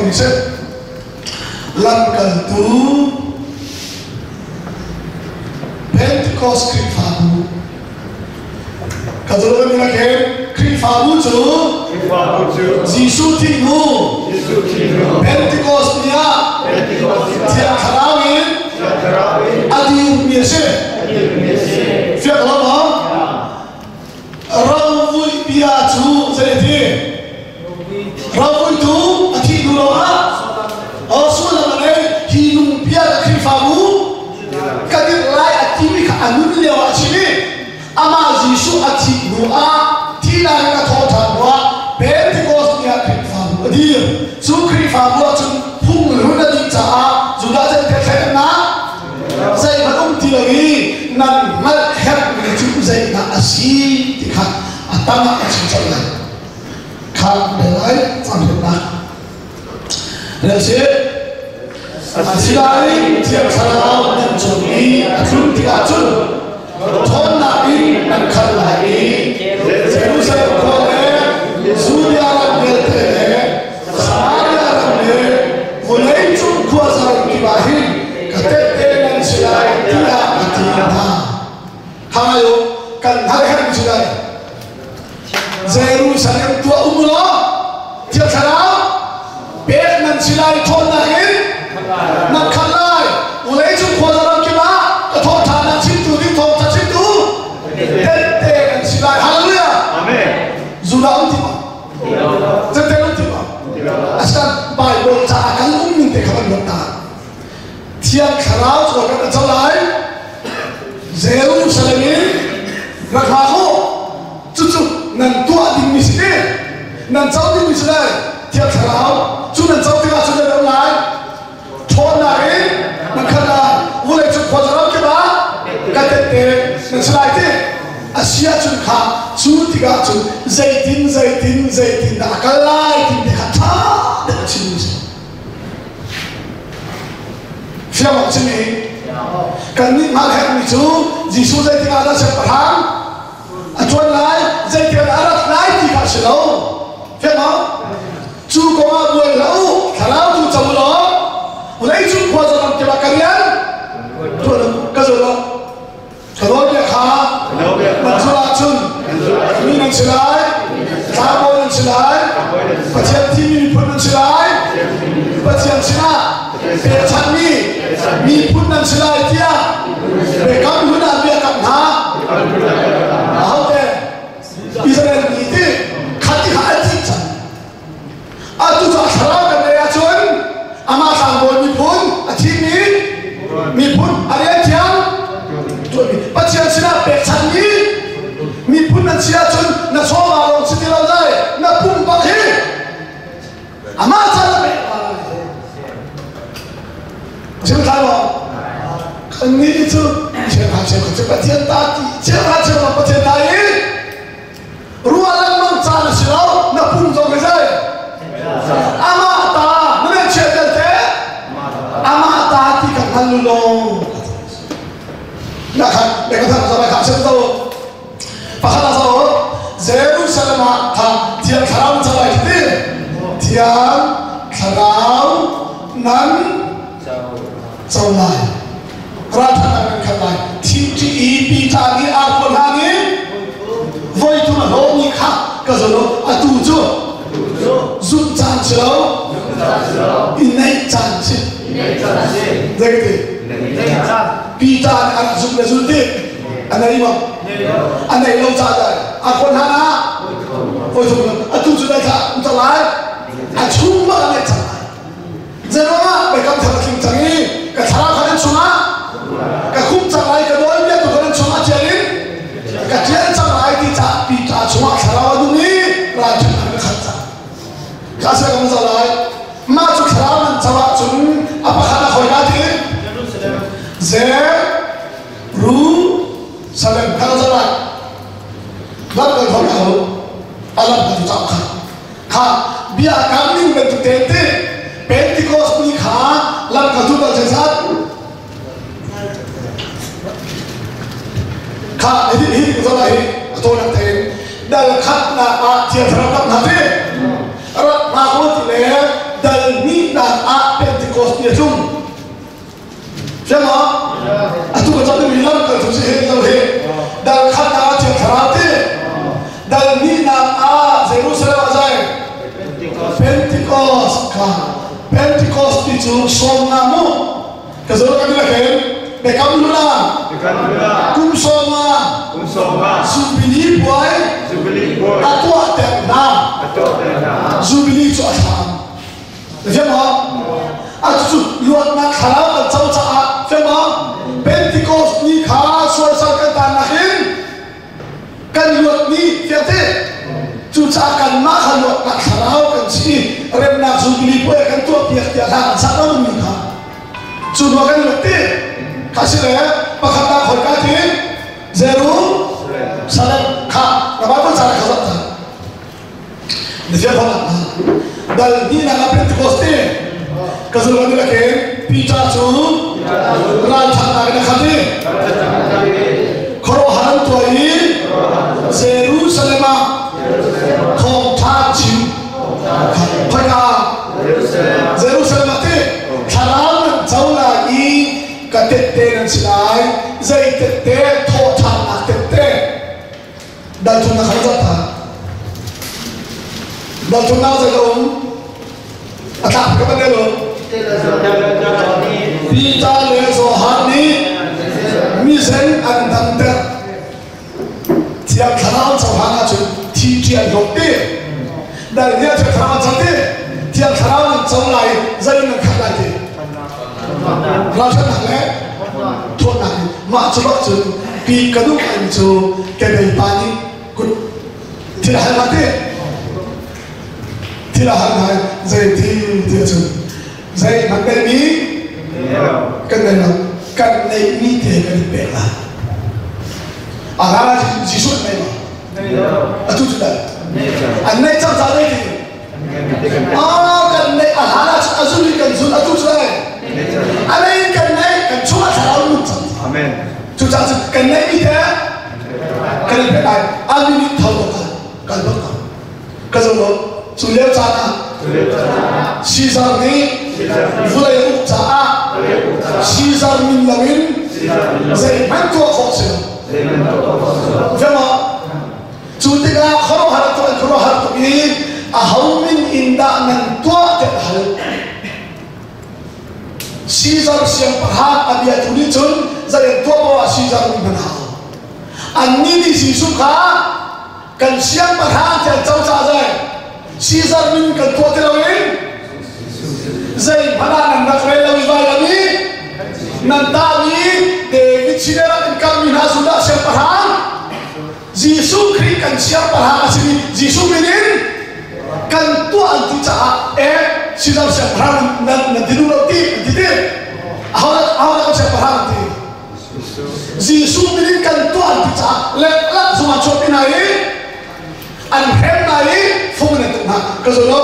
ding si. Lamkaltu Pentecost Khrihfabu ka zulh mi khin Khrihfabu cu Jesuh thih hnu Pentecost ni ah Thiang Thlarau in a dirmi a si. Fiak lo maw? Rovuih bia cu zei a ti? Rovuihtu a thih hnu lawngah aw sullam a ngei. Hi lungpia le Khrihfabu ka dirh lai a timi kha a nun lio ah a chim i amah Jesuh a thih hnu ah thihnak in a thawh ṭhan hnu ah Pentecost ni ah Khrihfabu a dir. Cu Khrihfabu ah cun phung hlun a dih caah Judah Jentail thleidannak zeihmanh um ti lo i nan hngalh herhmi cu zeidah a si ti kha a tang ah a chim colh lai. Kha rel lai canghremnak. Rel si. Asinain Thiang Thlarau nan cung i a tlun tikah cun ṭhawnnak in nan khat lai i Jerusalem khua le Judea ram vialte le Samaria ram le vawleicung khuazar kip ah hin ka tehte nan si lai tiah a ti hna. Kha u, kan hngalh herh si lai. Jerusalem tuah um law Thiang Thlarau pek nan si lai ṭhawnnak in nan khat lai. Vawleicung khuazar ram kip ah ka thawhṭhannak chimtu ding thawngṭha chimtu tehte nan si lai. Hallelujah! Amen. Judah um ti ma? Zeite um ti ma? Asian Bible caah kan um ning te kha kan ruat ta. Thiang Thlarau cu kan co lai. Jerusalem in rak hlah u. Cucu nan tuah dingmi si ti. Nan co dingmi si lai. Thiang Thlarau cu nan co tikah cun nan um lai. Ṭhawnnak in nan khat lai. Vawlei cung khuazaram kip ah ka tette nan si lai ti. A si ahcun kha cu tikah cun zeitin zeitin zeitin dah a kal lai ti te kha ṭha tein a chimmi si. Fiang awk chim i kannih hmal herhmi cu Jesuh zeitik ah dah siangpahrang a ṭuan lai, zeitik ah dah a rat lai ti kha a si lo. Fiang maw? Cu kong ah buai hlah u, thlarau tu co law vawleicung khua zaram kip ah ka rian ṭuan u, ka zul u. Ka nawlbia kha nan zulh ahcun mi nan si lai, tlangbawi nan si lai, Pathian thimmi miphun nan si lai, Pathian sinah pekchanhmi miphun nan si lai tiah biakam hlun ah biakam hna. Ahote? Israel mi ti khat ti kha an thih cang. Atu cu a thlarau kan neih ahcun amah tlangbawi miphun a thimmi miphun a rian thiang tuahmi Pathian sinah pekchanhmi miphun nan si ahcun na chawva lawng si ti lo lai na pum bak hi amah ca na pek Chim thai maw? Kannih cu cheuhra cheukhat cu Pathian ta ti cheuhra cheukhat Pathian ta i Ruah lengmang caan a si lo, na pum zong hi zei? Amah ta, na ngeihchiah vialte amah ta ti kan hngal lu law. Na khat, na ka thang zong kha sim zo. Pakhat ah zo, Jerusalem ah tha Thiang Thlarau calai ti. Thiang Thlarau nan co lai. Ralṭhatnak kan khat lai. Thimṭi i Peter nih aa khual hlan i voi thum a hlawmi kha ka zul u. Atu cu zumh caan si lo, i neih caan si. Zei ka ti? Peter nih a rak zumh le zul ti a nei maw? A nei lo caah dah a khual hlan ah voi thum atu cu dai thlah um cang lai. A chung bak a neih cang lai. Zeiruangah biakam thar a tling cang i ka thlarau kha nan chungah ka khumh cang lai ka nawlbia tu kha nan chungah tial in ka tial cang lai ti caah Peter chungah thlarau a nung i ralṭhatnak ka khat cang. Kha sia kan zoh lai. Mah cu thlarau nan co ahcun a pakhat a khoi ka ti? Jerusalem kha kan zoh lai. Lam kan thawk hau. A lam kan cu cang kha. Kha bia kam ning bantuk te te Pentecost ni kha lamkaltu dal zeizat kha hi hi zola hi a tawnak tein dal khatnak ah thiang thlarau rak hna ti rak hna ko ti le dal hnih. Pentecost ni a tlung. Fiang ma? Atu ka cam mi lam kal tu si he lo he. Dal khat ah Thiang Thlarau ti. Dal hnihnak ah Jerusalem ah zai. Pentecost kha. Pentecost ti cu sawm nga mu. Ka zo kan la khen. Bekam luna. Kum sawm nga. Jubilee puai. A tuah ter hna. Jubilee cu a thlam. Fiang A cu luatnak thlarau kan co caah fiang Pentecost ni kha sualsal kan tannak in kan luat ni fiang te cucaah kanmah kha luatnak thlarau kan si i remnak jubilee puai kan tuah piak tiah hla kan sak lo mi kha cu hnu kan luat ti kha si le pakhat ah khoi ka ti Jerusalem kha na Bible ca kha zoh ta Dal hnihnak ah Pentecost te ka zulh ni lakin Peter cu ralṭhatnak in a khat i khuaruahhar an tuah i Jerusalem ah thawngṭha chim khoika Jerusalem ah ti thlarau nan co lai i ka tette nan si lai zei tette thawhṭhannak tette Dalthumnak kha zat hna. Dalthumnak zei ka um? A tlak ka ban lo. Peter le Johan nih misen an damter. Thiang Thlarau cohlan ahcun thi ṭial hlawk ti. Dal nih Thiang Thlarau co ti. Thiang Thlarau nan co lai zei nan khat lai ti. Ralṭhatnak le ṭhawnnak in mah cu bak cun pi ka duh an cu kebei pa nih kut thil a hal hna ti thil a hal hna zei ti ti cun zei man neihmi kan nei lo kan neihmi te kan in pek la a hlan ah Jesuh an nei ma atu cu dai an neih cang ca zei ti Ah, kan neih a hlan ah a zul in kan zul atu cu ai. A nei in kan neih kan chungah thlarau lut cang. Amen. Cucaah cun kan neih mi te kan i pek ai a min in tho to kal kal bak ko. Ka zo lo cu lio caan ah Caesar nih vulei a uk caah Caesar min lo in zeihmanh tuah khawh si lo. Fiang Cu tikah khuaruahhar tuk an khuaruahhar tuk i aho min in dah nan tuah tiah a hal. Caesar siangpahrang a biatu nih cun zei an tuah poah Caesar min hman hau. Annih nih Jesuh kha kan siangpahrang tiah an co caah zei Caesar min kan tuah ti loin zeihmanh ah nan rak rel lo i vailam i nan tahmi David sin rak in kalmi hna Judah siangpahrang Jesuh Khrih kan siangpahrang a simi Jesuh min in kan tuah an ti caah e Caesar siangpahrang nan nan ti duh lo ti an ti ti aho aho kan siangpahrang an ti Jesuh min in kan tuah an ti caah leklak zungah chuahpi hna i an hrem hna i fung in an tuk hna ka zul lo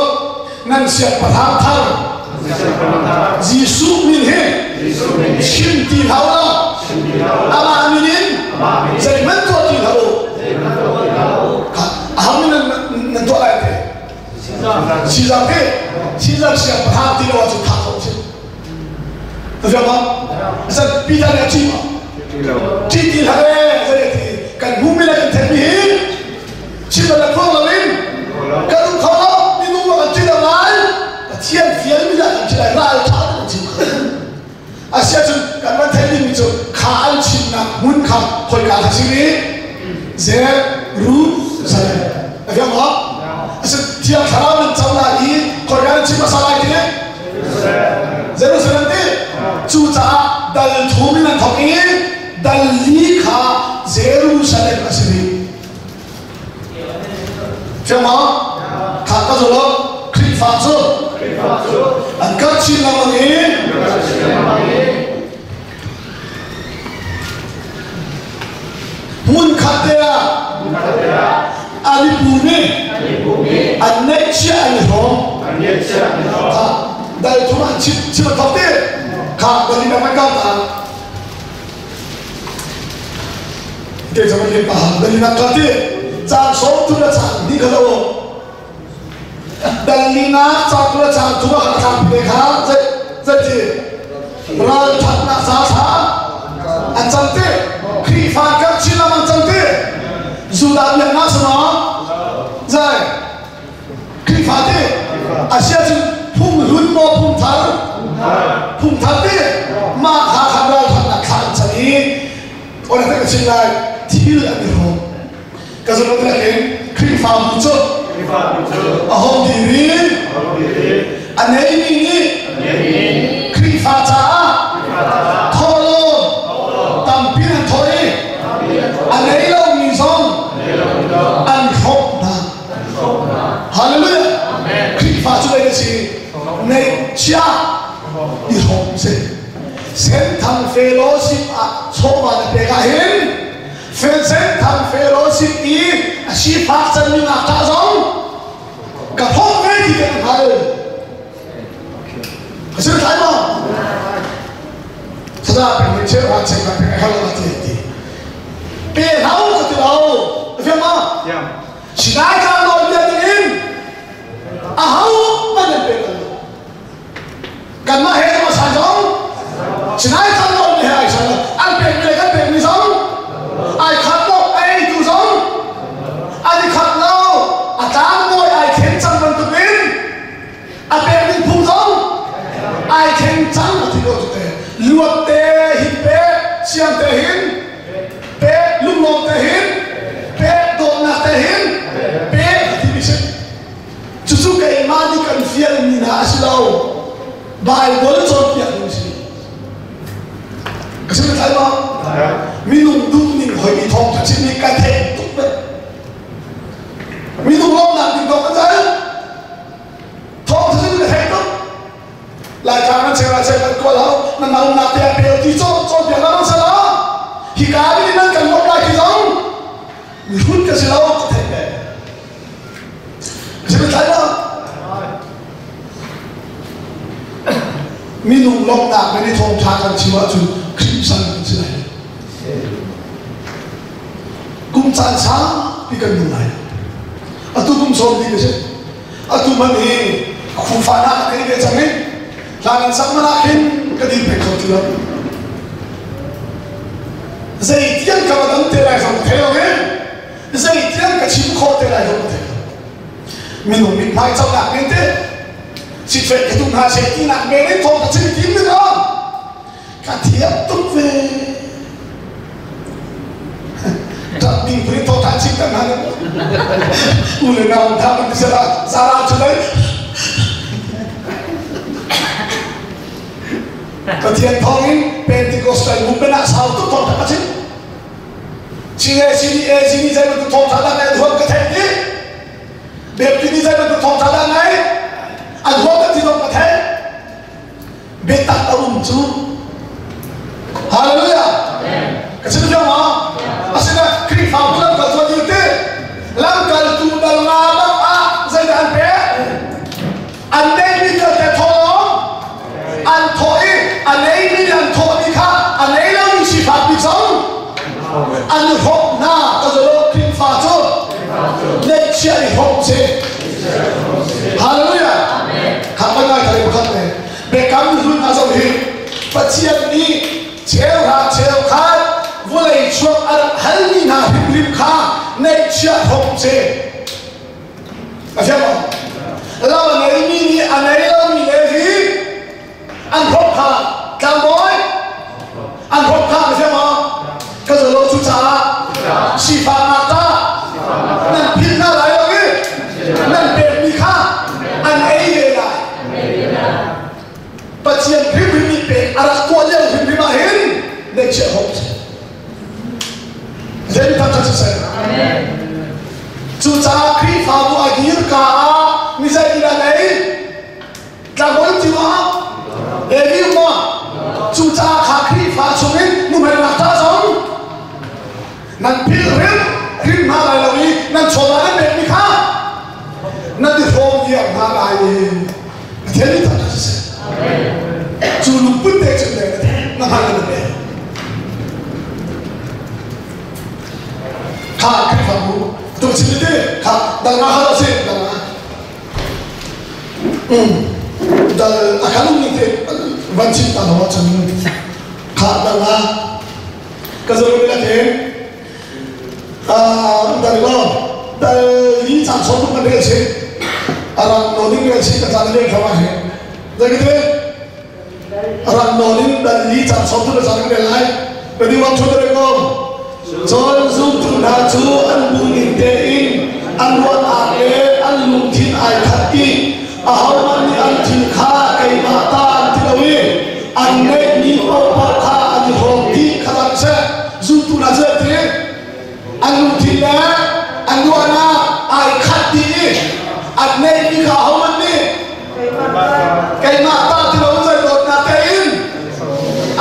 nan siangpahrang thar Jesuh min hi chim ti hlah u law amah min in zeihmanh tuah ti hlah u aho min nan tuah lai te Caesar te Caesar siangpahrang ti lo ahcun thah khawh si Fiang ma? Zan Peter nih a ṭih ma? Ṭih ti hlah ee zei ti kan hmuhmi le kan theihmi hi chim le phuang loin kan um kho lo minung kan ṭih lo lai Pathian fialmi dah kan ṭih lai ral ṭha kan chim kho Asiahcun kan van theih dingmi cu kha an chimnak hmun kha khoika kha si rih Jerusalem a fiang maw? Asi Thiang Thlarau nan co lai i khoika nan chim hmasa lai ti Jerusalem ti cucaah dal thum in an thawk i dal li kha Jerusalem a si rih Fiang maw? Kha ka zul Khrihfa cu an kar chin lengmang i hmun khat te ah an i pum i an neihchiah an i hrawm kha dal thum an chim chim a thawk ti kha bali na man kau ta ke chama ke pa bali na ka ti cang som tu na chang ni kha lo dal ni na chang tu na chang tu ka chang pe kha zai zai ti Ralṭhatnak ca thla an cam ti. Khrihfa kan chin lam an cam ti. Judah biaknak si maw? Zai. Khrihfa ti. Asia cun phung hlun maw phung thar? Phung thar ti. Mah kha khan ralṭhatnak thla an cam i ora ka chim lai thil an i hrawm. Ka zumh in Khrihfabu cu a hong dir i a neimi nih Khrihfa caah thawhlawm tampi an thawh i a nei lomi zong an hrawmh hna. Hallelujah! Khrihfa cu zei a si? Neihchia i hrawm si. Senthang Fellowship ah chawva na pek ahhin Senthang Fellowship i a sifak canmi ngakṭah zong ka hrawm ve ti kan hngal. Ka sil thlai maw? Sada peng nih cheu ha cheu ka peng hal a ti ti. Pe hau ka ti lo. A fiang ma? Sinai tlang nawl bia ding in a hau man an pek lo. Kanmah he zong a san zong Sinai tlang nawl he ai san lo. An pek mi le kan pek mi zong ai khat lo, a eitu zong an i khat lo. A tlangbawi ai thlen cang bantuk in a pek ding phung zong ai thleng cang a ti ko cu te. Luat te hin pe, siang te hin pe, lunglawm te hin pe, dawtnak te hin pe a ti mi si. Cucu keimah nih kan fialmi hna a si lo. Baibal cawnpiak ning si. Ka si thlai ma? Minung duh ning hoi i thawng tha chim hi ka theih tuk ve. Minung lawmnak ding dawk kan zal. Thawng tha chim ka theih tuk. Laitlang nan cheu cheu kan tual hau nan umnak te ah pel ti cawn cawnpiak na mang sala. Hi ka ni nan kan lawm lai ti zong mihrut ka si lo ka theih ve. Minung lawmhnak men i thawngṭha kan chim ahcun Khrih sal kan si lai. Kum caan saupi kan nung lai. Atu kum sawm ding a si. Atu man hi khufa nak kan ve cang i hlan an sak man ah khin ka dir peng kho ti lo. Zeitiang ka va dam te lai zong thei lo i zeitiang ka chim khawh te lai zong ka thei lo minung mithmai conak men te sitfek ka tum hna seh tinak men in thawng ka chim tim ding ah ka thiam tuk ve ṭap ding phun in thawng tha chim kan hna u le nau tha kan sela zara chu dai Pathian thawng in Pentecostal movement ah sau tuk thawng tha ka chim CACD ACD zei bantuk thawngtha dah ngai an huam ka theih dih. Biakinn zei bantuk thawngtha dah ngai an huam ka ti zong ka theih. Biatak a um cu. Hallelujah. Ka chim thiam ma? Asina Khrihfabu lamkaltu an dir ti. Lamkaltu dal nga bak ah zeidah an pek? An neihmi vialte thawng an thawh i a neimi nih an thawhmi kha a nei lomi sifakmi zong an hrawk hna. Ka zolo Khrihfa cu neihchia i hrawk si. Hallelujah. Kha kan ngai thale pakhat ne. Biakam hlun a zoh hi Pathian nih cheuhra cheukhat vulei chuak a rak halmi hna hrimhrim kha neihchia hrawk si. A fiang maw? Lo a ngeimi nih a ngei lomi le hi an hrawk kha tlangbawi an hrawk kha a fiang maw? Ka zolo cu caah sifaknak ta nan philh hna lai lo i nan pekmi kha an ei ve lai. Pathian hrimhrim nih pek a rak tuah lio hrimhrim ah hin neihchiah hawk a si. Zei thangṭhat siseh. Cucaah Khrihfabu a dirka ah mi zeitindah an ei? Tlangbawi ti ma? Levi ma? Cucaah kha Khrihfa chungin nuhmei ngakṭah zong nan philh hrim hrim hna lai lo i nan chawva nan pekmi kha nan i hrawm viar hna lai i Pathian nih thangṭhat siseh. Cu lungput te cun na hngal na pe. Kha Khrihfabu tu chim ti kha dal nga hal si dal nga. Dal a khan um ning te. Van chim ta lo ahcun khah dang ah ka zo mi lakin dal lo dal li cang som kan rel si arang no ding rel si ka caan le khama he zai ki arang no ding dal li cang som tu ka caan rel lai ka di wang chu re ko cun zumtu hna cu an bu ning tein an ruahnak le an lungthin ai khat i ahohmanh nih an thil kha keimah ta an ti lo i an ngeihmi paohpaoh kha an i hrawm dih kha lang seh. Zumtu hna cu an ti an lungthin le an ruahnak ai khat dih i an ngeihmi kha ahohmanh nih keimah ta ti lo in dawtnak tein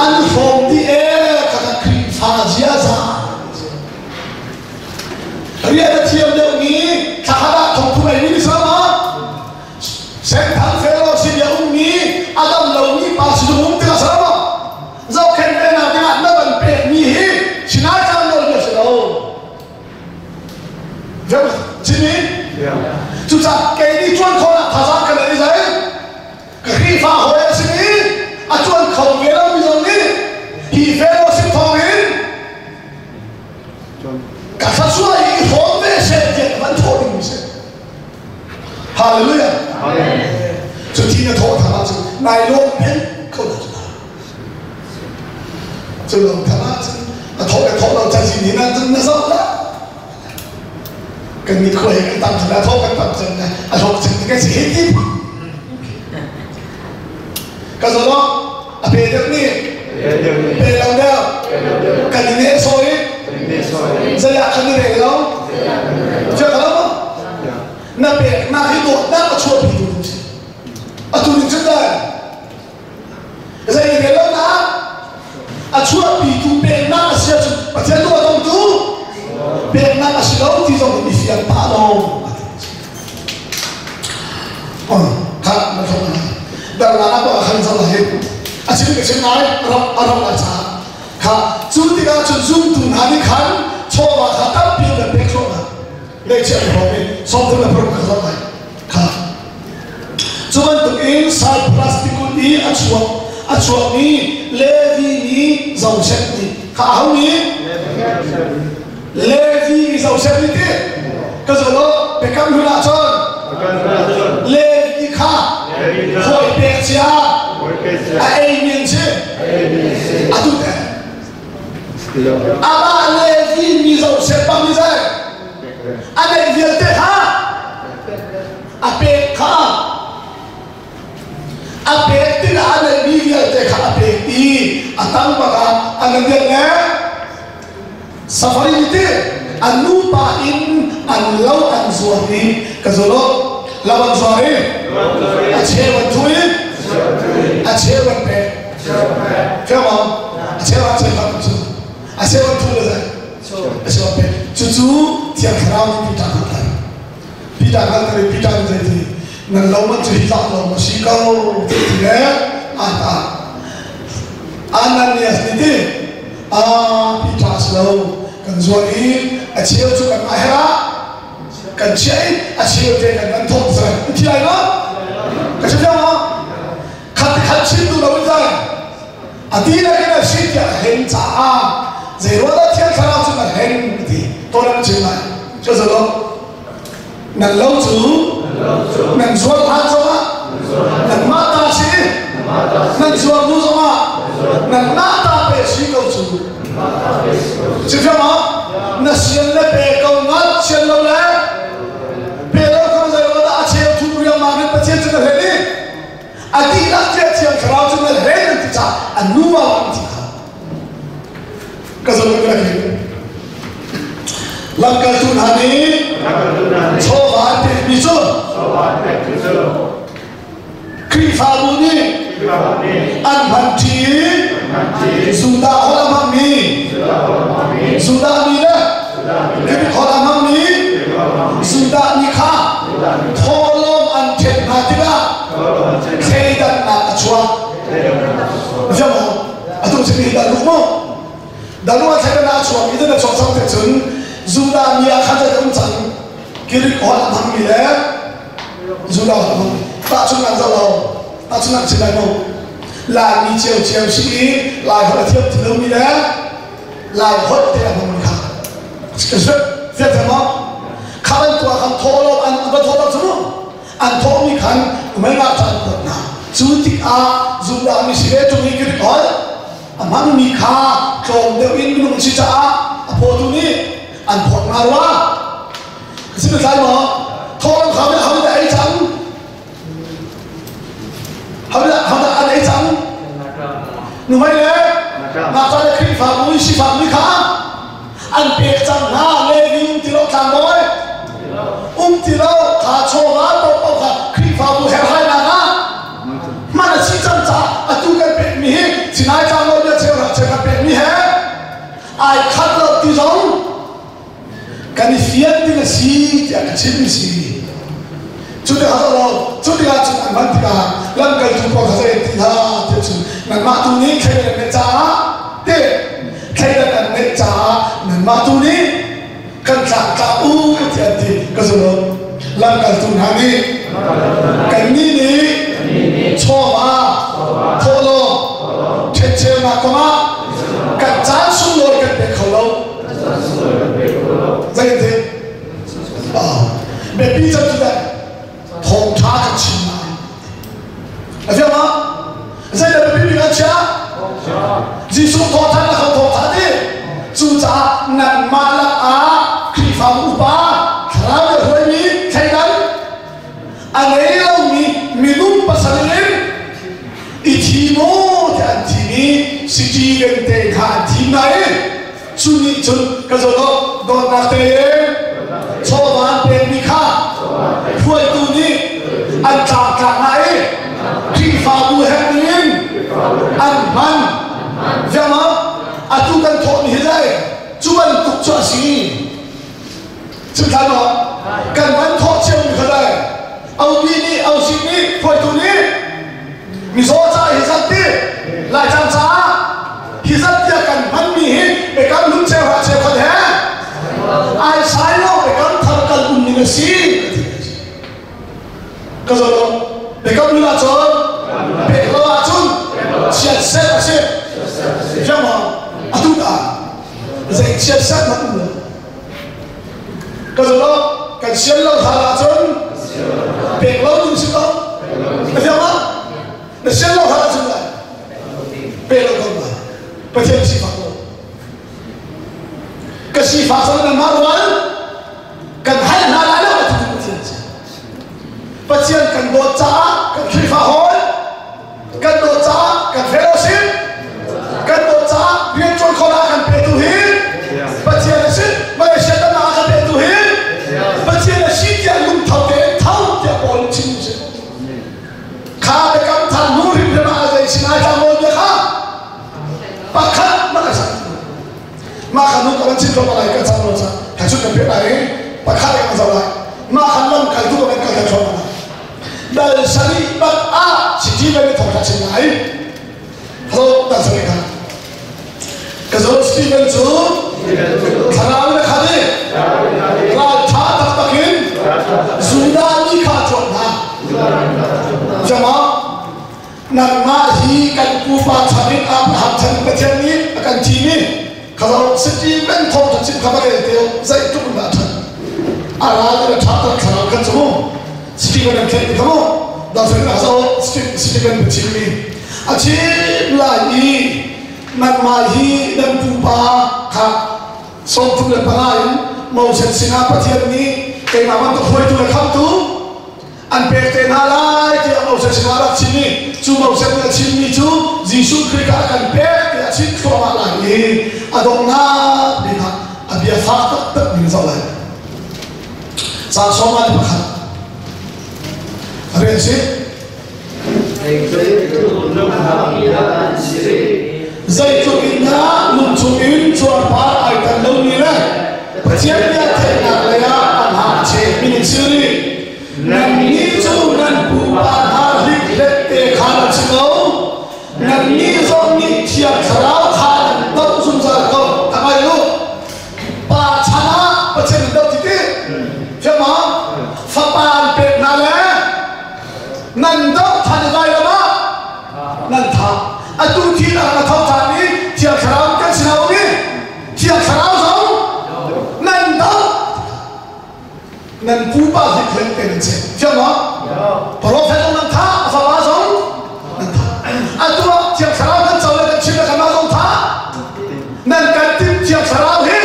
an hrawm dih ee kha Khrihfa ziaza. Rian a thiam deuhmi thlakhat ah thongthum eimi ni sama Senthang Fellowship i a ummi a dam lomi pa sizung um tikah sama zohkhenh ve nak dingah na van pekmi hi sinai caan nawl bia si lo. Chimi cucaah kei nih ṭuan khawhnak thazaang ka nei zai ka Khrihfa hawi a simi a ṭuan kho ve lomi zong nih hi fellowship thawngin ka thluachuah i hrawm ve seh tiah ka van thawh ding si. Hallelujah. Cu ti na thawh thang ahcun nai lawm peng ko na cu cu lawm thang ahcun a thawh le thawh lo cazin hin ahcun na zoh la kan ni khua he kan tam cun a thawh kan tam cun a hlawk cun kan si hi ti ka zolo a pe deuh nih pe lo deuh kan i neh sawi zei ah kan i rel lo fiak lo na peknak hi dawtnak a chuahpi tu ding si atu ning cun dai zei rel lo na a chuahpi tu peknak a si ahcun Pathian tu a dongtu peknak a si lo ti zong i fiang pah lo. Kha na thong na darla na pa khan zong hi a chim ka chim ngai ram a ram a cha kha cu tikah cun zumtu hna nih khan chawva kha tampi an pek thluahmah ngeihchiah an hrawm i sawmthum le paruk kha zong ai kha cu bantukin Cyprus tikulh i a chuak a chuakmi Levi mi Josef nih kha aho nih Levi mi Josef nih ti ka zo lo Biakam hlun ah cun Levi kha hawi pek cia a ei mi an si atu te amah Levi mi Josef bang ni zai a neih vialte kha a pek kha a pek tikah a neihmi vialte kha a pek i a tang bakah a nan le Safari ti an nupa in an lo an zuar i ka zulo lo an zuar i a cheu an thu i a cheu an pek fiang a cheu an cheu kan cu a cheu an thu le zai a cheu an pek cucu Thiang Thlarau nih Peter hngalh Peter hngalh i Peter nih zei ti nan lo man cu hi zah lo ma si ko ti ti le an ta Ananias nih ti a Peter si lo kan zuar i a cheu cu kan mah herah kan chiah i a cheu te kan kan thawk zai thi lai ma ka chim ma khat khat chim duh lo in zai a ti le kan a si tiah hen caah zei ruah dah Thiang Thlarau cu kan hen ti to nan chim lai cu zalo nan lo cu nan zuar hlan zongah nan mah ta si nan zuar hnu zongah nan mah ta pe si ko cu si ma na sian le pe ko ngat sian lo le pe lo ko zei lo dah a cheu thu riangmang in Pathian cu na hlen i a dihlak tiah Thiang Thlarau cu na hlen an ti caah an nu an ti kha ka zoh ka hin lamkaltu hna nih chawva an pekmi cu Khrihfabu nih an hmanṭi i Judah holh a hmangmi Judah mi le Greek holh a hmangmi Judah mi kha thawhlawm an ṭhen hna tikah thleidannak a chuak. Atu cu hi dah mu Dalu a thei na chuak i na chuak cang te cun Judah mi ah khan zei um cang Greek holh a hmangmi le Judah holh a hmangmi tahchunhnak zoh lo tahchunhnak chim lai mu. Laimi ciocio si i Lai holh a thiam ti lomi le Lai holh te a hmangmi kha fianter maw? Kha bantuk ah khan thawh lo an va thawh lo cu mu. An thawhmi khan mei ngakṭah an kuat hna. Cu tikah Judah mi si ve ṭung i Greek holh a hmangmi kha tlawm deuh in minung si caah a phawtu nih an phawt hna rua. Si tlai maw? Thawh kha ho dah ei cang? Hodah an ei cang? Nuhmei le ngakṭah le Khrihfabu i sifakmi kha an pek cang hna. Levi um ti lo, tlangbawi um ti lo, kha chawva paohpaoh kha Khrihfabu herhhainak ah hman a si cang caah atu kan pekmi hi Sinai tlangbawi bia cheuhra cheukhat pekmi he ai khat lo ti zong kan i fian ding a si tiah ka chim si. Cu tikah lo cu tikah cun an hman tikah lamkaltu pawl kha zei ti hna tiah cun nanmah tu nih thleidan an neih caah te thleidan an neih caah nanmah tu nih kan tlangtlak u tiah an ti. Ka zum lamkaltu hna nih kannih nih chawva thawhlawm ṭhencheunak kongah kan caan sunglawi kan pe kho lo. Zeitin? Biapi cem cu dah thawngṭha kan chim lai. A fiang ma? Zeidah biapi bik an chiah? Jesuh thawhṭhan a kho thawhṭha ti. Cucaah nanmah lakah Khrihfabu upa thlarau le hruaimi thleidan a ngei lomi minung pasarih in i thim u tiah an thim i Stephen te kha an thim hna i cu nih cun ka zawt dawtnak tein chawva an pekmi kha hruaitu nih an tlangtlak hna i Khrihfabu herh in an hman. Fiang atu kan thawhmi hi dai cu bantuk cu a si. Cimthlan maw? Kan van thawh ciomi kha dai Aupi nih Ausik nih hruaitu nih mizaw ca hi zat ti Laitlang caah hi zat tiah kan hmanmi hi biakam hlun cheuhra cheukhat he ai sai lo biakam thar kal um ning a si. Ka zo lo biakam hlun ahcun pek lo ahcun chiatset a si. Fiang maw? Atu ta zei chiatset hmanh um lo. Ka zo lo kan sian lo hlan ahcun pek lo ding si ko. Na fiang ma? Na sian lo hlan ahcun lai pe lo ko ma. Pathian sifak lo. Ka sifak cang nan mah rual kan hal hna lai lo ti Pathian si. Pathian kan dawt caah kan Khrihfa hawi kan dawt caah kan fellowship kan dawt caah rian ṭuan khawhnak kan petu hi Pathian a si. Malaysia tamnak a kan petu hi Pathian a si tiah lungtho tein tho tiah Paul nih chim si. Kha biakam thar hnu hrimhrim ah zei sinai tlang bia kha pakhat mah ka sak mah kha nu ka van chim thluahmah lai ka cang lo ca ka chun kan pek lai i pakhat in kan zoh lai mah khan lam kaltu ka van kal ta thluahmah lai dal sarih bak ah chiti ve mi thawngtha chim lai hello dal sarih kha ka zo Stephen cu thlarau na khat i ral tha taktak in Judah mi kha chuak hna jama nangmah hi kan pupa chan in Abraham chan in Pathian nih a kan thim i kha Stephen thawngtha chim kha va rel te zeitluk in dah ṭhat a ral in a ṭha tak thlarau khan cu mu Stephen an tlaih kha mu dawsang na zo Stephen biachim mi a chim lai i nangmah hi nan pupa kha 35 in Moses sinah Pathian nih keimah bantuk hruaitu le khamtu an pek te hna lai tiah Moses sinah rak chim i cu Moses nih a chimmi cu Jesuh Khrih kha a kan pek tiah a chim thluahmah lai i a donghnak bik ah a bia fak taktak ning zoh lai. Caang 41 rel si. Zeitluk in dah lungchung in cuarpar ai tan lomi le Pathian bia theihnak lei ah an hak cheh mi si rih. Nannih cu nan pupa hna hliklet te kha nan si ko. Nannih zong nih Thiang Thlarau kha nan doh zungzal ko. A ngai u. Pa chan ah Pathian nan doh ti ti. Thiam ma? Fapa an pek hna le nan doh than i vailam ah nan Nan tha. Atu thi na na tho than i Thiang Thlarau kan si lo i Thiang Thlarau zong nan do. Nan pupa hi khen te nan che. Thiang ma? Prophet nan tha, fapa zong nan tha. Atu ah Thiang Thlarau kan co le kan chim le kan mah zong tha. Nan kan tim Thiang Thlarau hi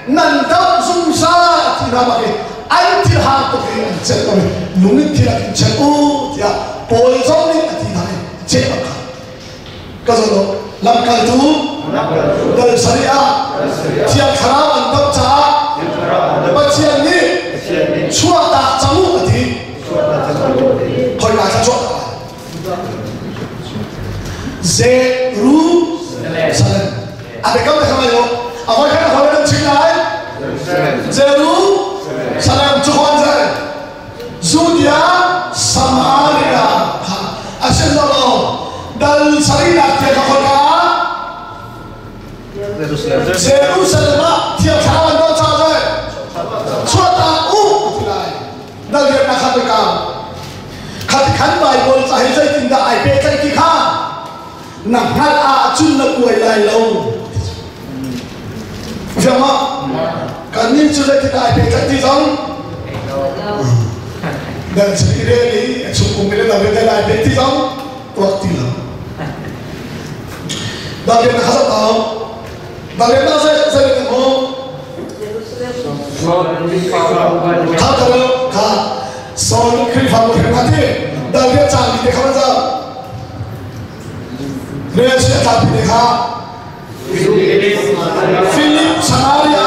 nan do zungzal ti hna bak i an thil hang tuk i an celh lo i lung in thil a kan chelh u tiah Paul zong nih a ti hna i cheh bak kha ka zon lo lamkaltu dal sarih ah Thiang Thlarau an doh caah Pathian nih chuahtak cang u a ti. Khoika kha chuahtak lai? Jerusalem. A biakam te kha ngai u. A voi khat a voi nan chim lai. Jerusalem cu khuan zai. Judea Samaria kha a sin lo lo. Dal sarihnak tiang kha khoi ka Jerusalem ah Thiang Thlarau an doh caah zai. Chuahtak u ti lai. Na rian na khat ka khat khan Bible ca hi zeitindah ai pehtlaih ti kha na hngalh ahcun na kuai lai lo. Fiang ma? Kan nih cu zeitindah ai pehtlaih ti zong dan sini re ni chung kum le dang le ai peh ti zong tuak ti lo. Dang na khasa tau. Dang na zai zai na mo. Kha ka lo kha Saul Khrihfabu hrem hati David cang mi te kha za Rel si a pi te kha Philip Samaria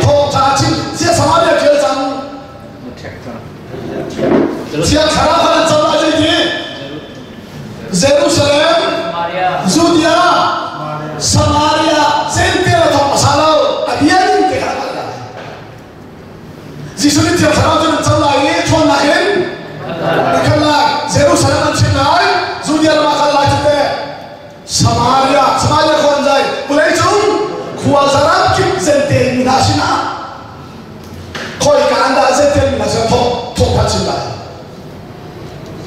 thawngtha chim sia Samaria ṭial cang Thiang Thlarau kha nan cam lai zei ti Jerusalem Judea Samaria zentel a thawk hmasa lo a bia ning te kha a lai Jesuh nih Thiang Thlarau cu nan cam lai i ṭhawnnak in nan kal lai Jerusalem an chim lai Judea ram ah kal lai cu teh Samaria Samaria khua an zai vawlei cung khua zaram kip zentel mi hna sinah khawika an dah zentel mi hna sinah thawk thawk phan chin lai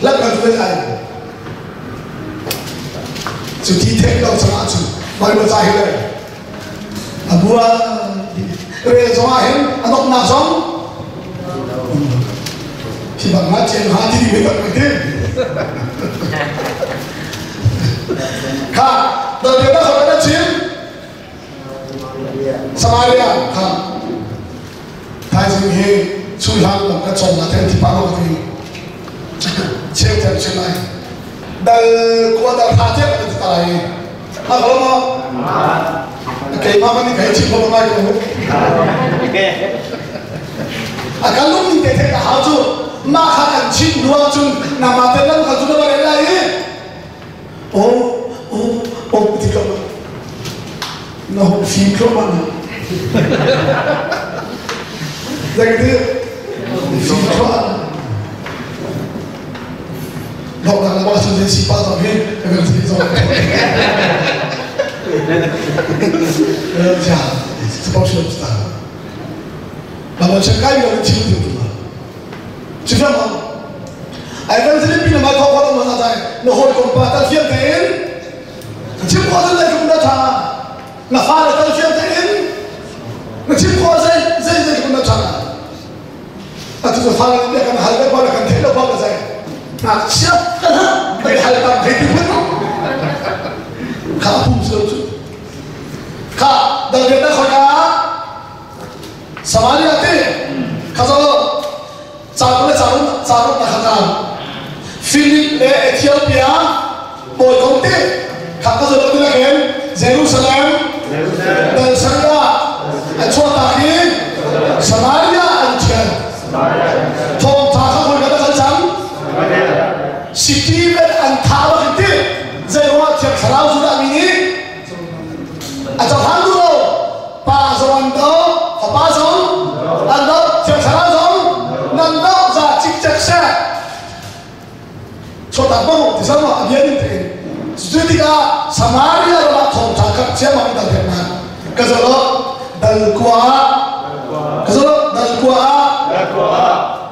lat kan tu ai cu ti thek lo changah cu Bible ca hi le a bua rel zong ah hin a donghnak zong khi bang ma chen ha ti mi tak ti kha dal na kha na chim Samaria kha thaizing hi chulhang lam ka chom na then thi pa lo ti cheu them chin lai dal kwa dal tha te ka ti tai ha ko ma keimah man nih kai chim ko ngai ko a kan lung ning te the ka hau cu ma kha kan chim hnu ah cun nama te lam kha cu na va lai i o o o ti ko na hong fim thluah ma na Dai ti fim thluah Dok na ba sun si pa zong hi ka kan si zong. Ja, supposed to start. Ba chen kai yo chim tu tu. Chi fa ma. Ai kan sin pin ma kho kho ma sa dai. Na hoi kom pa ta fiam te in. Chim kho zai zai kum na tha. Na fa le tal fiam te in. Na chim kho zai zai zai kum na tha. Atu cu fale nih kan hal le kan theih lo bak zai ngakchia kan ha kan hal tam thei ti phun kha pum so cu kha dal na khoi ka Samaria te kha zo cang le cang cang na kha kan Philip le Ethiopia bawi kong te kha ka zo ti la ken Jerusalem dal Saria an chuahtak hi Samaria an thian thawngtha kha khoi ka kal cang Stephen an tha bak ti zeiruangah thiang thlarau Judah mi nih a cohlan duh lo pa zong an do fapa zong an do thiang thlarau zong nan do za cikcek seh Chuahtak bang ti sama a bia ning tein cu tikah Samaria ram ah thawngṭha kha ciammam in dal pek hna ka zolo dal kua ka zolo dal kua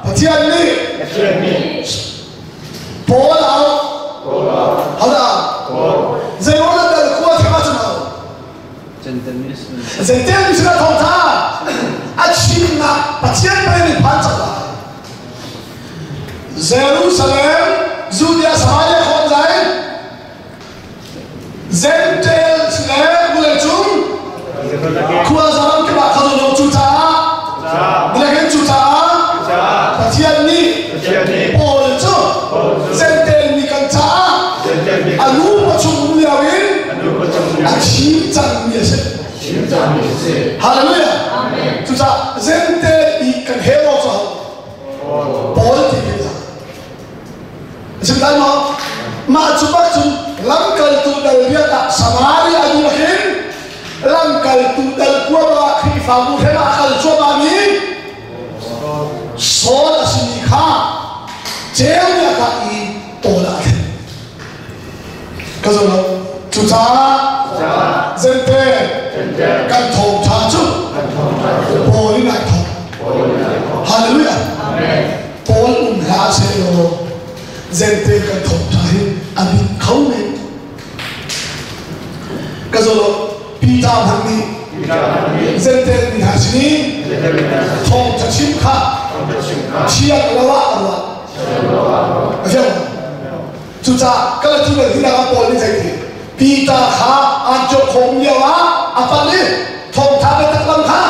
Pathian nih Paul au hada. Zentel mi sinah thawngtha a chimnak Pathian pei nih phan cang lai. Jerusalem, Judea, Samaria khon zai Gentiles le vawleicung khuazaram kip ah kha lo cucaah vawlei cucaah Pathian nih Paul cu Gentile mi kan caah a nu pachung um lio in a thim cangmi a si. Hallelujah. Cucaah Gentile i kan hero cu Paul ti mi Chim lai maw? Mah cu bak cun lamkaltu dal biak ah Samaria a duh hin lamkaltu dal kuam ah Khrihfabu hrem ah a kal cuahmahmi Saul a simi kha ceunak ah i tawl ah a thlen. Ka zum lo. Cucaah zente kan thawngṭha cu Paul in ai thawk. Hallelujah. Paul um hlah sehlaw zente kan thawngṭha hi a bit kho men. Ka zum lo. Peter hmanh nih zente mi hna sin i thawngṭha chim kha thiang lo ah a ruah. A fiang Cucaah Galati le Judah ah Paul nih zeiti Peter kha Antioch khawm lio ah a panh i thawngtha biatak lam kha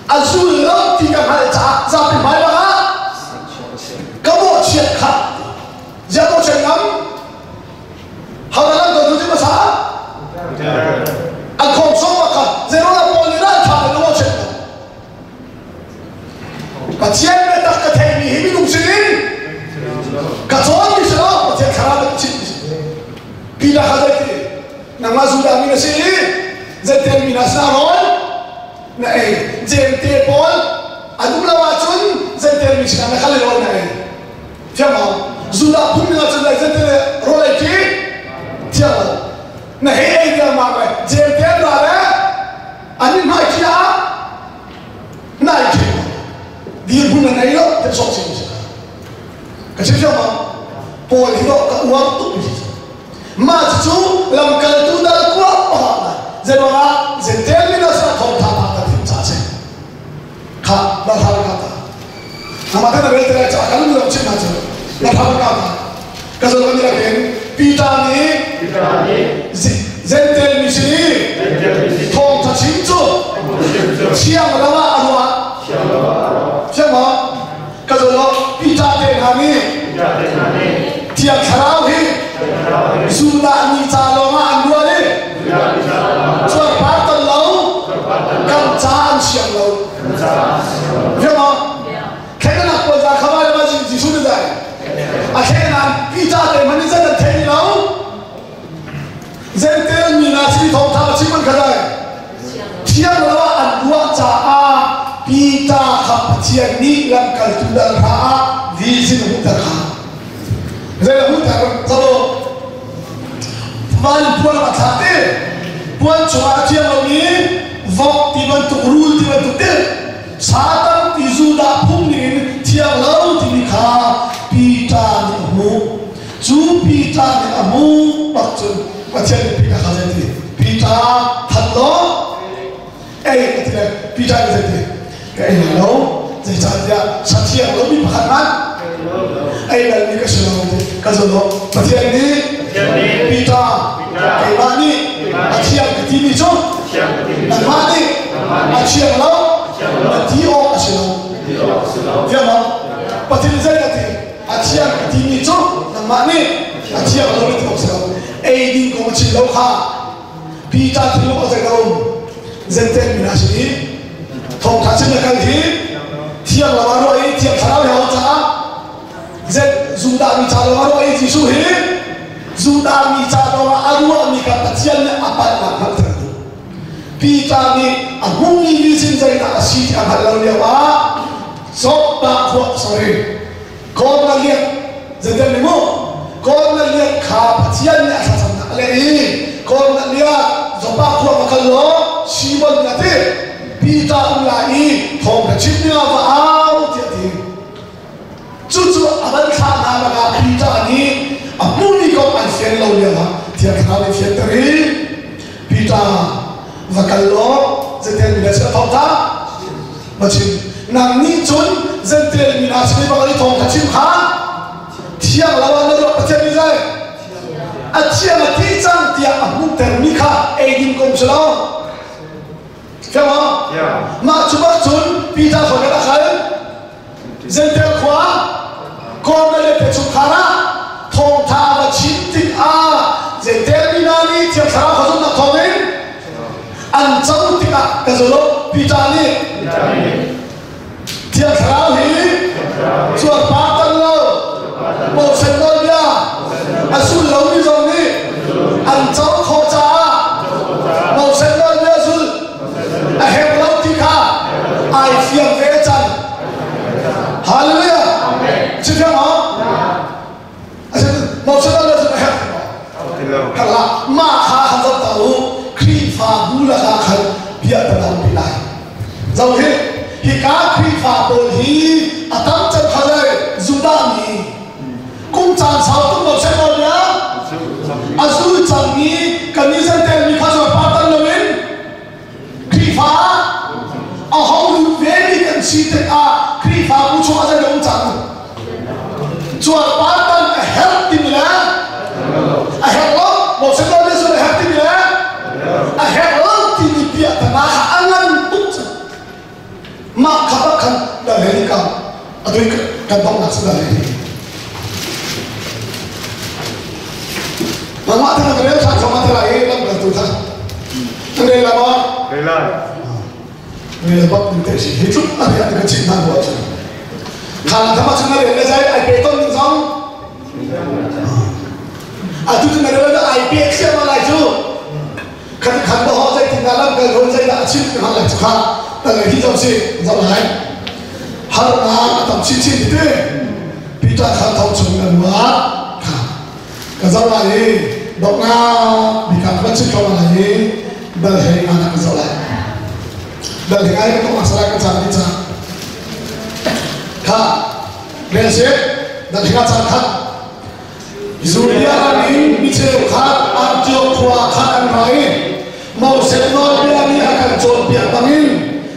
a zul lo ti ka hngalh caah zapi hmai bang ah ka mawhchiat kha ziah mawhchiat ngam hau lam ko tu hmasa a khawm sawm kha zerulah Paul nih raltha in a mawhchiat Pathian biatak ka theihmi hi minung sinin ka cawnmi si lo Pathian thlarau nih chimmi si. Peter kha zeiti nangmah Judah mi na si i zeitel mi hna sinah rawl na ei Jente pawl an um lo ahcun zeitel mi sinah na kal i rawl na ei thiang lo Judah phung ning ahcun zeitel rawl ei khi thiang lo na hei ei tiang le Jente an ra le an in hmai khi ah nai khi dirhmun na nei lo te sok sim si ka chim xiang ma Paul hi ka uar tuk mi si ma cu lamkaltu dal kua pa na zeruangah zentel mi na sa thong tha pa ka thim cha che kha na thar ka ta nama ta na bel te cha kan lu chim na chu na thar ka ta ka zo kan ra ken Peter nih Zentel mi si thawng tha chim cu thiang lo ah a ruah thiang maw ka zo lo Peter te hna nih thiang thlarau hi Judah mi ca lawng ah an ruah i cuarpar ton lo kan ca an siang lo thiang maw Thlennak pawl za kha vai ma Jesuh nih zai a thlennak Peter te man zan an thei lo Zentel mi na si thawngtha a chim an kha zai thiang lo ah an ruah caah Peter kha Pathian nih lamkaltu dal hna ah vision hmuhter kha zei la hmuhter zalo van puan a thla te puan chungah a thiang lomi vok ti bantuk rul ti bantuk te Satan ti Judah phung ningin thiang lo timi kha Peter nih a hmuh. Cu Peter nih a hmuh bak cun Pathian nih Peter kha zeiti? Peter that law ei a ti le Peter nih zeiti? Ka ei lai lo. Zeicahtiah sathiang lomi pakhat hmanh ei balmi ka si lo ti ka zul lo. Pathian nih Peter keimah nih a thiang ka timi cu nangmah nih a thiang lo na ti awk a si lo thiang lo Pathian zei a ti a thiang ka timi cu nangmah nih a thiang lo na ti awk si lo ei ding kong a chim lo kha Peter thinlung a zei um zenten mi hna sin i thawngtha chim na kal hi thiang lo a ruah i thiang thlarau he caah Judah mi ca lawng a ruah i Jesuh hi Judah mi ca lawng ah a ruahmi kha Pathian nih a palhnak hngalhter duh. Peter nih a hmumi vision zeidah a si ti a hngalh lo lio ah Joppa khua sorry Kornelius zeitin ni mu Kornelius kha Pathian nih a thlacamnak a leh i Kornelius Joppa khua va kal law Simon nih a ti Peter um lai i thawng ka chim dingah va au tiah a ti. Cucu a van thlah hna lakah Peter nih a hmuhmi kong an fian lo lioah Thiang Thlarau nih fianter i Peter Va kal law Jentail mi hna sin thawngtha va chim. Nang nih cun Jentail mi hna sin i va kal i thawngtha chim kha thiang lo ah na ruah Pathian nih zei a thiang a ti cang tiah a hmuhtermi kha eidin kom si lo. Fiang maw? Mah cu bak cun Peter khua kan a kal. Jentail khua Cornelius te chungkhar ah thawngtha va chim tikah Jentail mi hna nih Thiang Thlarau kha zumhnak thawngin an co tikah ka zul Peter nih Thiang Thlarau hi cuarpar tan lo Moses nawlbia a sul lomi zong nih an co khawh caah Moses nawlbia zul a herh lo ti kha ai fiang ve cang. Hallelujah. Chim maw? Moses nawlbia zul a herh herh la mah kha han zoh ta u Khrihfabu lakah khan bia ta pi lai. Zoh hi hika Khrihfa pawl hi a tam cem kha le Judah mi kum caan sau tuk Moses nawlbia a zul cangmi kan i zentel mi kha cu pa tan loin Khrihfa a ho lut ve mi kan si tikah Khrihfabu chung ah zei um cang cuan pa tan a herh timi le a herh lo Moses nawlbia cu a herh timi le a herh lo timi piahtana kha a ngan tuk cang mah kha bak khan dal he ni ka atu kan donghnak si dal he ni Mama tana ka rel than khoma tara e lam kal tu kha kan rel la ma Rel lai. Rel bak ning te si hi tluk a ria ka chin hna bu ahcun kha la thama chung na rel le zai ai pe ton ning zong atu cu na rel le ai pe thiam ma lai cu khat khat ba ho zai tin na lam kal thon zai dah chim ka lai chu kha ta le hi zong si zong lai har na tam chin chin ti te Peter kha thong chung na nuat kha ka zoh lai i donghnak bik ah kan chim ko lai i dal he nga na ka zoh lai dal he ngai ka tong asala ka caan ni ca kha rel si dal he nga caan khat Judea ram in mi cheukhat Antioch khua khan an ra i Moses nawlbia nih a kan cawnpiak bangin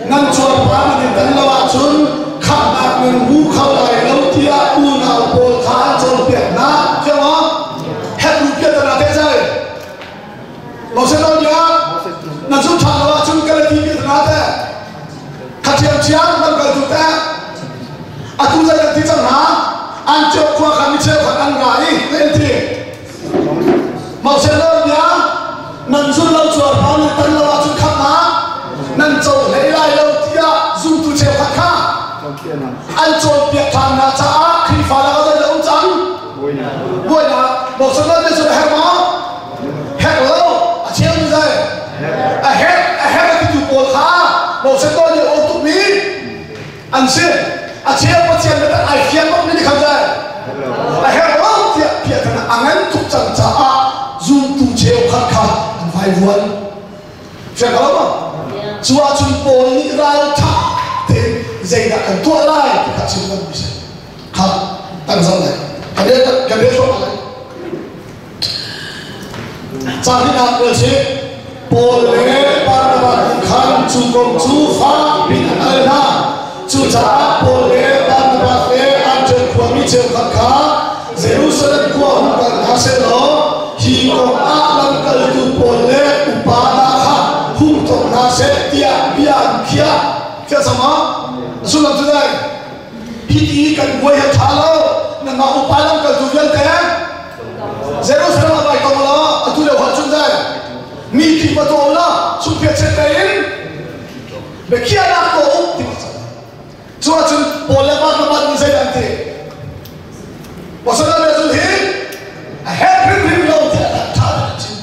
nan cuarpar nan i tan lo ahcun khamhnak nan hmu kho lai lo tiah unau pawl kha an cawnpiak hna. Fiang maw? Hebrew piahtana te cai. Moses nawlbia nan zumh ṭhan lo ahcun Galati piahtana te. Kha ṭhiamṭhiam nan kal tu te. Atu zei kan ti cang hna? Antioch khua kha mi cheukhat an ra i an ti. Moses nawlbia nan zul lo cuarpar nan tan lo ahcun khamhnak nan co hlei lai lo tiah zumtu cheukhat kha an cawnpiak ṭhan hna caah Khrihfa lakah zei dah um cang? Buainak. Moses nawlbia cu a herh maw? Herh lo. A cheu ni zei? A herh. A herh a titu pawl kha Moses nawlbia a aw tukmi an si a cheu Pathian biatak ai fiang bak mi nih khan zai a herh lo tiah piahtana a ngan tuk cang caah zumtu cheukhat kha an vaivuan fiang ko ma cu ahcun Paul nih raltha tein zeidah kan tuah lai ti kha chim kan mi si kha tang zong lai kan rel kan rel thluahmah lai Cahnihnak rel sih. Paul le Barnabas nih khan cu kong cu fak piin an al hna. Cucaah Paul le Barnabas le Antioch khuami cheukhat kha Jerusalem khua hung kal hna sehlaw hi kong ah lamkaltu pawl le upa hna kha hung tong hna seh tiah bia an khiah. Khiah cang maw? A sullam cu dai. Hiti kan buai hi a ṭha lo. Nangmah upa lamkaltu vialte Jerusalem ah vai tong law atu lio hal cun dai mi ki va tuah la chungphiat set tein biakhiahnak tuah u ti cu ahcun Paul le Barnabas nih zeidah an ti Pasal le cun hi a herh hrimhrim lo tiah ṭha tein an chim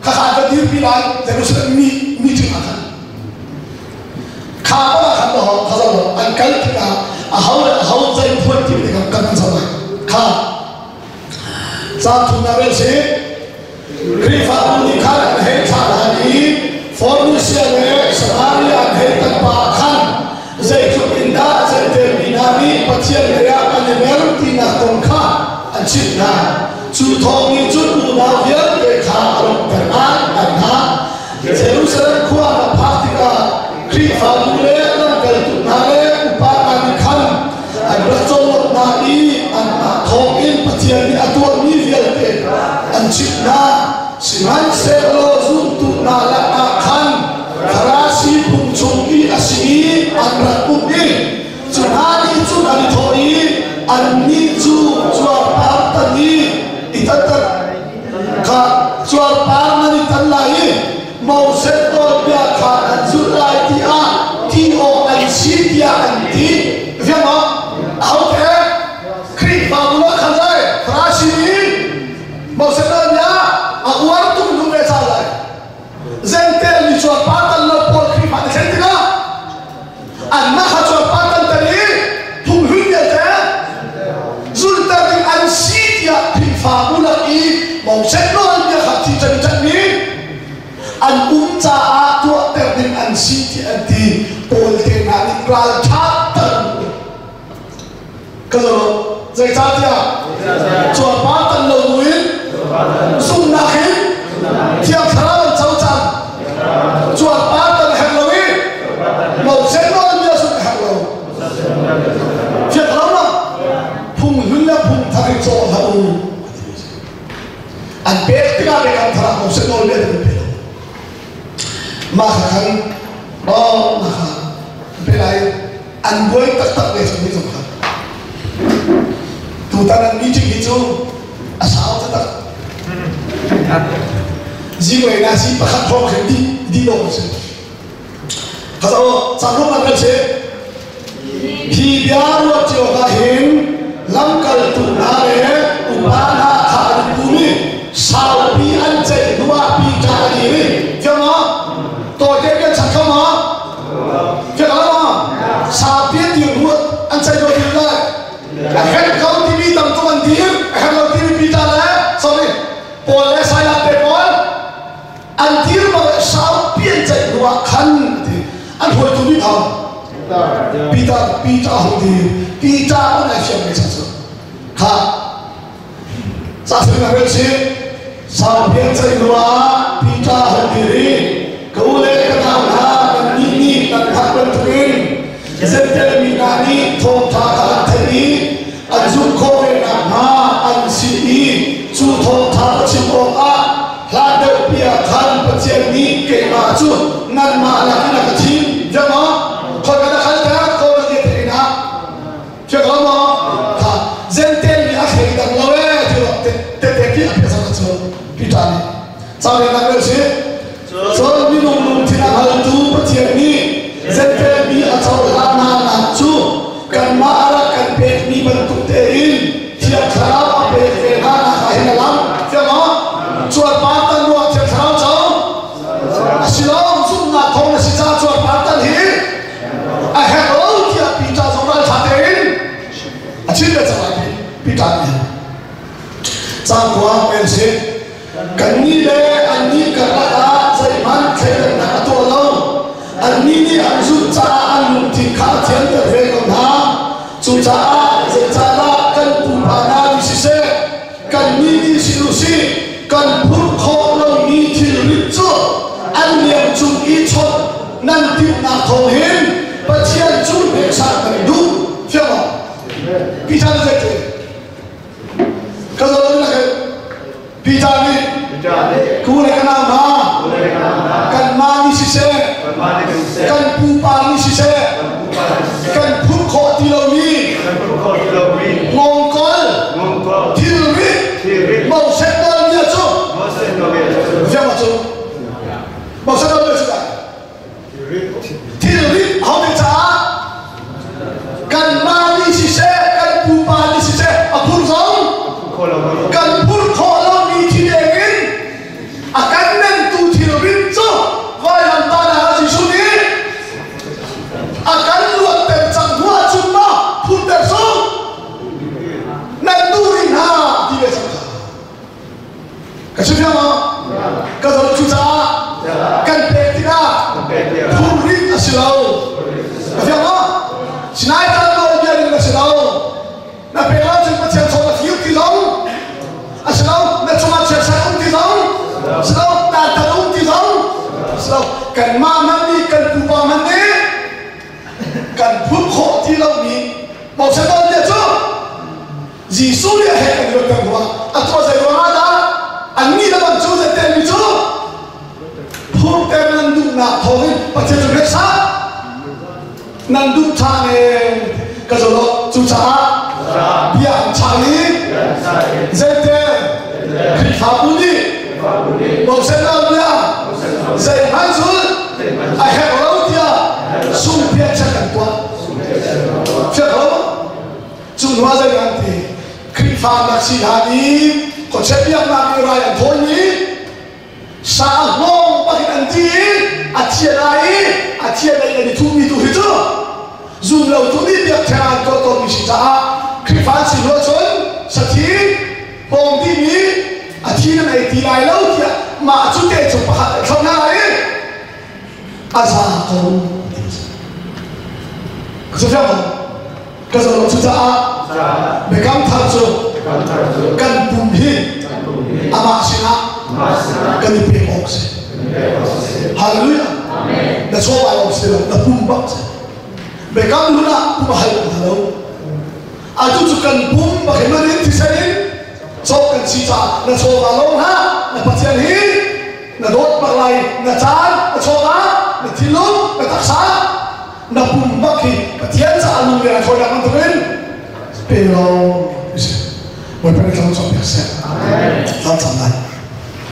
khakha ka dirpi lai Jerusalem mi meeting ah khan kha pa khan ho kha zo an kal tikah a ho le a ho zei phuan ti tikah kan kan zo lai kha ca thumnak rel si Khrihfabu nih khan an hei thlah hna i Phoenisia le Samaria an hei tan pa khan zeitluk in dah Jentail mi hna nih Pathian lei ah an i mer tinak kong kha an chimh hna. Cu thawng nih cun unau vialte kha a lawmhter ngai hna. Jerusalem Sihmanhsehlaw zumtu hna lakah khan Farasi phung chung i a simi an rak um i cu hna nih cun an i thawh i annih cu cuarpar tan i i tanter kha cuarpar nan i tan lai i Moses nawlbia kha an zulh lai tiah ti awk an si tiah an ti. Fiang maw? Ahote? Khrihfabu ah khan lai Farasi nih Moses nawlbia a uar tuk hnu ve cang lai. Zentel mi cuarpar tan lo pawl Khrihfa na thlen tikah anmah kha cuarpar tan tan i phunghlun vialte zulter ding an si tiah Khrihfabu lak i Moses nawlbia kha thi ṭan ṭanmi an um caah tuahter ding an si ti an ti. Paul te hna nih ralṭha tak ka zo zeicahtiah cuarpar tan lo buin zumhnak in Thiang Thlarau an co cang. Cuarpar tan a herh lo i Moses nawlbia zumh a herh lo. Thiang Thlarau ma phung hlun le phung thar i cawh hlah u. An pek tikah biakam thar ah Moses nawlbia an pe lo. Mah kha khan oh mah kha pe lai an buai taktak ve chung hi zong kha. Tutan an meeting hi cu a sau taktak. Zingwei na si pakhat thawng khin di di dawh si. Kha zo cang rum an kan si. Hi bia ruat cio ah hin lamkaltu hna le upa hna kha an tum i saupi an ceih hnuah Peter a dir i fiang maw? Tawite kan chan kho maw? Fiang lo maw? Saupi an dir hnu an ceih dawh dir lai. A herh ko timi tam tuk an dir, a herh lo timi Peter le sorry Paul le Silas te pawl an dir bang saupi an ceih hnuah khan ti an hruaitu nih thawng Peter Peter hung ti Peter an ai fiang mi chan cu kha ca sing na rel si saupi an ceih hnuah Peter hung dir i ka u le ka nau hna kan nih nih kan hngalh bantukin Zentel mi hna nih thawngṭha kha an theih i an zumh khawh ve nakhnga an si i cu thawngṭha ka chim awkah hlan deuhpi ah khan Pathian nih keimah cu nanmah lakin a ka thim. Fiang maw? Khoi na khal ta ko na ti theih na. Fiang lo maw? Kha Zentel nih a thlei dang lo ee ti lo te te ki a phe cu Peter nih. Cang nak rel si. Cun minung lungthin a hngaltu Pathian nih Zentel mi a cohlan hna nak cu kanmah a rak kan pekmi bantuk tein Thiang Thlarau a pek ve hna nak ah hin a lang. Fiang maw? Cuarpar tan ruah Thiang Thlarau co a si lo zumhnak thawng na si caah cuarpar tan hi a herh lo tiah Peter zong ralṭha tein a chim ve cang lai Peter nih. Cangkua kan si. Kannih le annih karlak ah zeihmanh thleidannak a tuah lo. Annih nih an zulh caah an lungthin kha a thianter ve ko hna. Cucaah zeicahdah kan pupa hna nih siseh, kannih nih si usih, kan phurh khawh lomi thilrit cu an liang cung i chawnh nan timhnak thawng hin Pathian cu hneksak kan duh. Fiang maw? Peter nih zeitin? Ka zawn na kan Peter nih ku le ka nau hna kanmah nih siseh kan pupa nih siseh kan phurh khawh ti lomi ngongkol thilrit Moses nawlbia cu fiang cu Moses nawlbia cu Thilrit homi caah kanmah nih siseh kan pupa nih siseh a phur zong kan phur khawh lomi thi deng in a kan nentu thilrit cu vailamtahnak ah Jesuh nih a kan luatter cang hnu ahcun maw phurter su nan duh rih hna ti ve cang Ka chim hiam maw? Ka zoh cu caah kan pek tikah phurrit a si lo. Ka fiang maw? Sinai tan nawl bia ding na si lo. Na pek ahcun Pathian chaw na fir ti lo. A si lo. Na cungah chiatserh um ti lo. A si lo. Dantat um ti lo. A si lo. Kanmah man nih kan pupa man nih kan phurh khawh ti lomi Moses nawlbia cu Jesuh nih a hek kan luatter ruang a tuah zei ruangah dah annih le bang cu zeite mi cu? Pathian cu hneksak nan duh ṭhan e ka zo lo. Cucaah bia an chah i zeite Khrihfabu nih Moses nawlbia zeihmanh zulh a herh lo tiah sungpiak check an tuah. Fiak lo? Cu hnu ah zei an ti? Khrihfa nak si hlan i khuachia biaknak i rai an thawimi sa hlawng bakin an ti i a thia lai i a thia lei an i thuhmi tu hi cu zum lo tu nih biakṭheng an tuah tawnmi si caah Khrihfa an si hnu ahcun sathi pawng timi a thi nan ei ti lai lo tiah mah cu te cu pakhat an thlauh hna lai i a za ko ti a si. Ka fiang ko. Ka zo cucaah biakam thar cu kan pum hi amah sinah kan i pek awk si. Hallelujah. Na chawva awk si lo, na pum bak si. Biakam hlun ah pum a hal hna lo. Atu cu kan pum bak in in thisen in cawk kan si caah na chawva lawng hlah, na Pathian hi na dawt bak lai, na caan, na chawva, na thinlung, na taksa, na pum bak hi Pathian caah nung le a thawinak bantukin pe law ti si. Bawipa nih thlam cawm piak seh. Thlam cam lai.